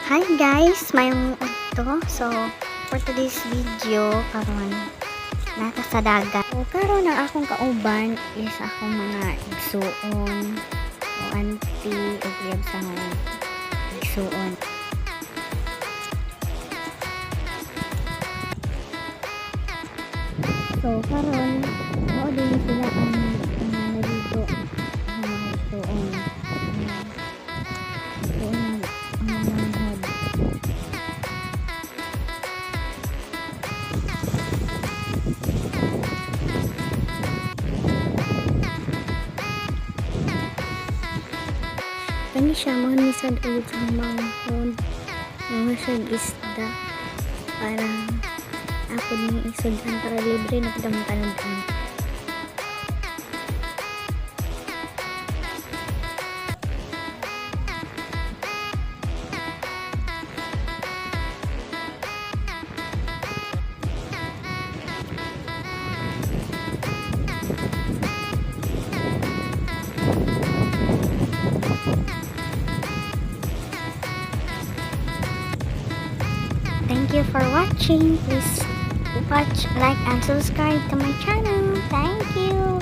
Hi guys, maayong udto. So, for today's video, karon naa ta sa dagat. So, karon ang akong kauban is akong mga igsuon o auntie o uyab sa akong igsuon. So, karon mao din sila ang mga naligo, ang mga igsuon. So, ang mga manghod. Kani siya mao ni sad uyab sa akong manghod. Mga siya isda para ako ning isud-an para libre na pud ang tanud-an. Thank you for watching. Please watch, like, and subscribe to my channel. Thank you.